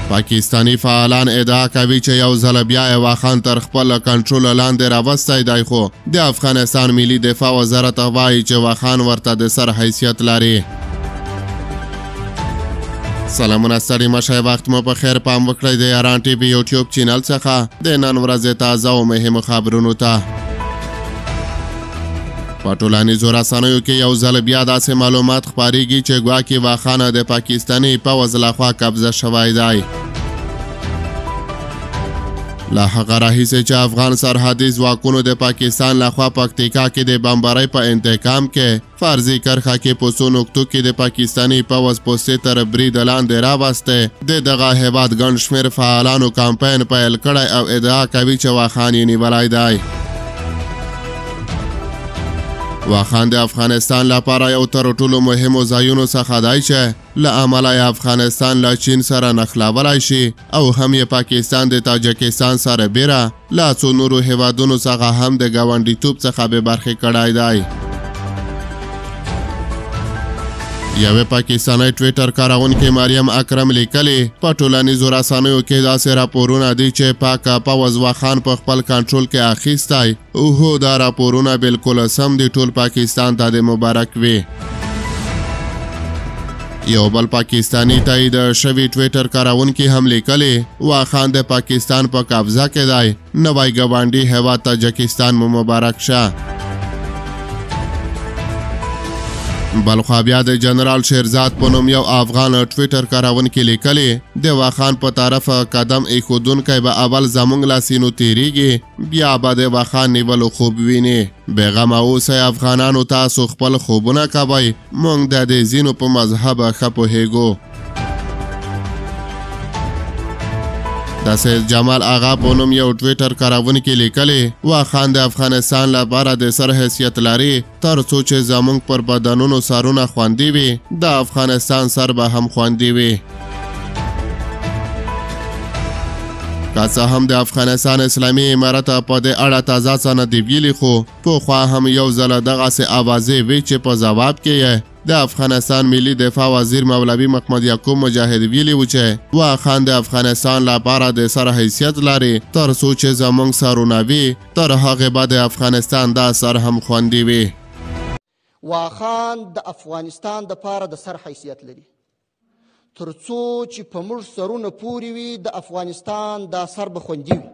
پاکستاني فعالان ادعا کوي چې یو ځل بیا یې واخان تر خپل کنټرول لاندې راوستی دی، خو د افغانستان ملي دفاع وزارت وایي چې واخان ورته د سر حیثیت لري. سلامونه، ستړي مه شئ، وخت مو په خیر. پام وکړئ د یاران ټي وي یوټیوب چینل څخه د نن ورځې تازه او مهمو خبرونو ته. په ټولنیزو رسنیو کې یو ځل بیا داسې معلومات خپریږي چې ګواکې واخان د پاکستاني پوځ لخوا قبضه شوی دی. له هغه راهیسې چې افغان سرحدي ځواکونو د پاکستان لخوا پکتیکا کې د بمبارۍ په انتقام کې فرضي کرښه کې په څو نقطو کې د پاکستاني پوځ پوستې تر برید لاندې راوستی، د دغه هېواد ګڼ شمېر فعالانو کمپاین پیل کړی او ادعا کوي چې واخان یې نیولی دی. واخان د افغانستان لپاره یو تر ټولو مهمو ځایونو څخه دی چې له امله یې افغانستان له چین سره نښلولی شي او هم یې پاکستان د تاجکستان سره بیره له څو نورو هیوادونو څخه هم د ګاونډیتوب څخه بې برخې کړی دی. یوې پاکستانۍ ټویټر کاروونکې مریم اکرم لیکلي، په ټولنیزو رسنیو کې داسې راپورونه دي چې پاک پوځ واخان په خپل کنټرول کې اخیستی. اوهو، دا راپورونه بالکل سم دي، ټول پاکستان ته دې مبارک وي. یو بل پاکستاني تایید شوي ټویټر کاروونکي هم لیکلي، واخان د پاکستان په قبضه کې دی، نوی ګاونډي هیواد تاجکستان مو مبارک شه. بلخوا بیا د جنرال شیرزاد په نوم یو افغان ټویټر کاروونکي لیکلي، د واخان په طرف قدم ایښودونکی به اول زموږ له سینو تیریږي، بیا به د واخان نیولو خوب ویني. بېغمه اوسئ افغانانو، تاسو خپل خوبونه کوئ، موږ د دې ځینو په مذهب ښه پوهیږو. د سید جمال آغا په نوم یو ټویټر کاروونکي لیکلي، واخان د افغانستان لپاره د سر حیثیت لري، تر څو چې زموږ پر بدنونو سرونه خوندي وي، د افغانستان سر به هم خوندي وي. که څه هم د افغانستان اسلامي امارت په دې اړه تازه څه نه دي ویلي، خو پخوا هم یو ځل دغسې اوازې وې چې په ځواب کې یې د افغانستان ملي دفاع وزیر مولوي محمد یعقوب مجاهد ویلي و چې واخان د افغانستان لپاره د سر حیثیت لري، تر څو چې زموږ سرونه وي، تر هغې به د افغانستان دا سر هم خوندي وي. واخان د افغانستان دپاره د سر حیثیت لري، تر څو چې په موږ سرونه پورې وي، د افغانستان دا سر به خوندي وي.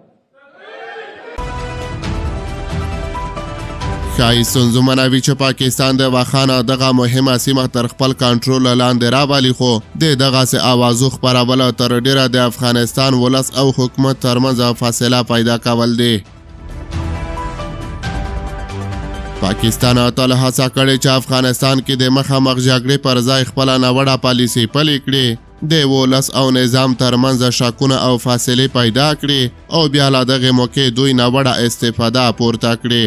ښایي ستونزمنه وي چې پاکستان د واخان دغه مهمه سیمه تر خپل کنټرول لاندې راولي، خو د دغسې اوازو خپرول تر ډېره د افغانستان ولس او حکومت ترمنځ فاصله پیدا کول دي. پاکستان تل هڅه کړې چې افغانستان کې د مخامخ جګړې پر ځای خپله ناوړه پالیسي پلې کړي، د ولس او نظام ترمنځ شکونه او فاصلې پیدا کړي او بیا له دغې موقع دوی ناوړه استفاده پورته کړي.